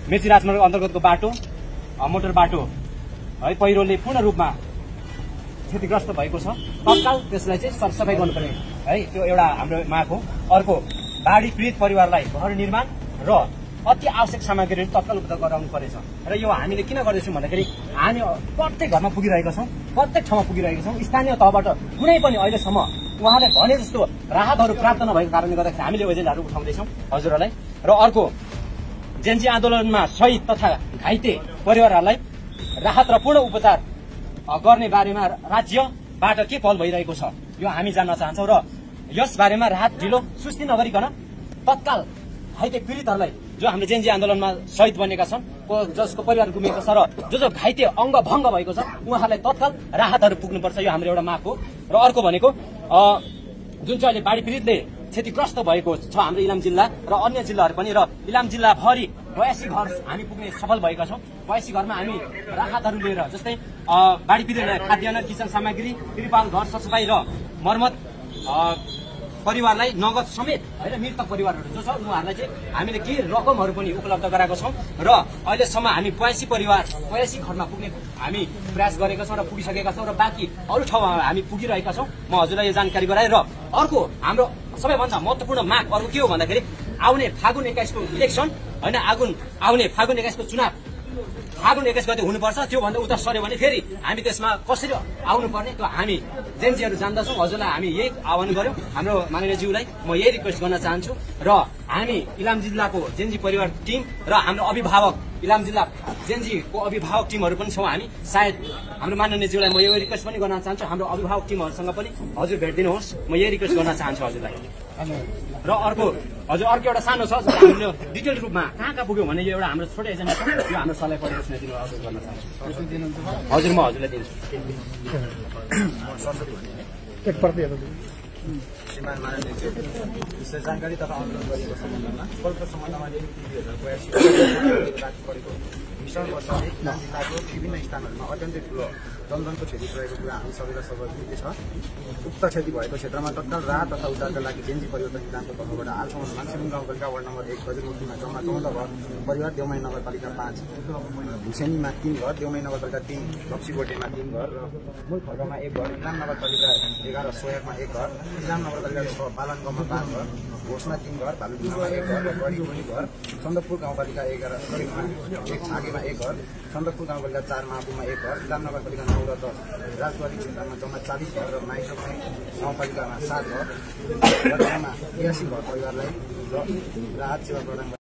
मेची राजमार्ग अन्तर्गतको बाटो मोटर बाटो है पहिरोले पूर्ण रूपमा क्षतिग्रस्त भएको छ। तत्काल त्यसलाई चाहिँ सरसफाई गर्नुपर्ने है, त्यो एउटा हाम्रो माग हो। अर्को, बाढी पीडित परिवारलाई घर निर्माण र अति आवश्यक सामग्रीहरू तत्काल उपलब्ध गराउनु पर्नेछ। र यो हामीले किन गर्दैछौँ भन्दाखेरि हामी प्रत्येक घरमा पुगिरहेका छौँ, प्रत्येक ठाउँमा पुगिरहेका छौँ। स्थानीय तहबाट कुनै पनि अहिलेसम्म उहाँले भने जस्तो राहतहरू प्राप्त नभएको कारणले गर्दाखेरि हामीले एजेन्डाहरू उठाउँदैछौँ हजुरहरूलाई। र अर्को, जेएनजी आन्दोलनमा शहीद तथा घाइते परिवारहरूलाई राहत र पूर्ण उपचार गर्ने बारेमा राज्यबाट के पहल भइरहेको छ यो हामी जान्न चाहन्छौँ। र यस बारेमा राहत ढिलो सुस्ती नगरिकन तत्काल घाइते पीडितहरूलाई जो हाम्रो जेएनजी आन्दोलनमा शहीद बनेका छन्, जसको परिवार गुमेको छ र जो घाइते अङ्ग भङ्ग भएको छ उहाँहरूलाई तत्काल राहतहरू पुग्नुपर्छ, यो हाम्रो एउटा माग हो। र अर्को भनेको जुन चाहिँ अहिले बाढी पीडितले क्षतिग्रस्त भएको छ हाम्रो इलाम जिल्ला र अन्य जिल्लाहरू पनि, र इलाम जिल्लाभरि 82 घर हामी पुग्ने सफल भएका छौँ। 82 घरमा हामी राहतहरू लिएर, जस्तै बाढी पीडितलाई खाद्यान्न, किचन सामग्री, त्रिपाल, घर सरसफाई र मर्मत, परिवारलाई नगद समेत होइन, मृतक परिवारहरू जो छ उहाँहरूलाई चाहिँ हामीले केही रकमहरू पनि उपलब्ध गराएका छौँ। र अहिलेसम्म हामी 82 परिवार 82 घरमा पुग्ने हामी प्रयास गरेका छौँ र पुगिसकेका छौँ, र बाँकी अरू ठाउँमा हामी पुगिरहेका छौँ। म हजुरलाई यो जानकारी गराएँ। र अर्को हाम्रो सबैभन्दा महत्त्वपूर्ण माग अर्को के हो भन्दाखेरि आउने फागुन 21 को इलेक्सन होइन, आउने फागुन 21 को चुनाव फागुन 21 गते हुनुपर्छ। त्योभन्दा उता सर्यो भने फेरि हामी त्यसमा कसरी आउनुपर्ने त्यो हामी जेएनजीहरू जान्दछौँ। हजुरलाई हामी यही आह्वान गर्यौँ, हाम्रो माननीय ज्यूलाई म यही रिक्वेस्ट गर्न चाहन्छु। र हामी इलाम जिल्लाको जेएनजी परिवार टिम र हाम्रो अभिभावक इलाम जिल्ला जेएनजीको अभिभावक टिमहरू पनि छौँ हामी। सायद हाम्रो माननीय ज्यूलाई म यो रिक्वेस्ट पनि गर्न चाहन्छु, हाम्रो अभिभावक टिमहरूसँग पनि हजुर भेटिदिनुहोस्, म यही रिक्वेस्ट गर्न चाहन्छु हजुरलाई। र अर्को एउटा सानो छ, हामीले डिटेल रूपमा कहाँ पुग्यो भने यो एउटा हाम्रो छोटो एजेन्डा छ, यो हाम्रो सल्लाह परिवेशमा दिनु अवसर गर्न चाहन्छु। हजुर म हजुरलाई दिन्छु। श्रीमान माननीय विशेष जानकारी तथा अनुरोध गरिएको सम्बन्धमा फलको सम्बन्धमा 2082 राख्नु परेको मिशन वर्षले जिल्लाको विभिन्न स्थानहरूमा अत्यन्तै ठुलो जनधनको क्षति पुर्याएको कुरा हामी सबैलाई सर्वज्ञ छ। उक्त क्षति भएको क्षेत्रमा तत्काल राहत तथा उद्धारका लागि जेएनजी परिवर्तन निगमको तर्फबाट हालसम्म मान्छेमुङ गाउँपालिका वार्ड नम्बर 1 गजलमुखीमा जम्मा 14 घर परिवार, देउमाई नगरपालिका 5 भुसेनीमा 3 घर, देउमाई नगरपालिका 3 लप्सीगोटेमा 3 घर र मूल खर्गमा 1 घर, इलाम नगरपालिका 11 सोयाकमा 1 घर, इलाम नगरपालिका 6 पालनगाउँमा 5 घर, घोषमा 3 घर, भालुडुङमा 1 घर र गढीगुडी घर, सन्दकपुर गाउँपालिका 11 करिबमा 1 छागेमा 1 घर, सन्दकपुर गाउँपालिका 4 मापुमा 1 घर, इलाम नगरपालिका 9 र 10 राजबाडी क्षेत्रमा जम्मा 40 घर र माइक्रोपुर गाउँपालिकामा 7 घर र गाउँमा 82 घर परिवारलाई राहत सेवा प्रदान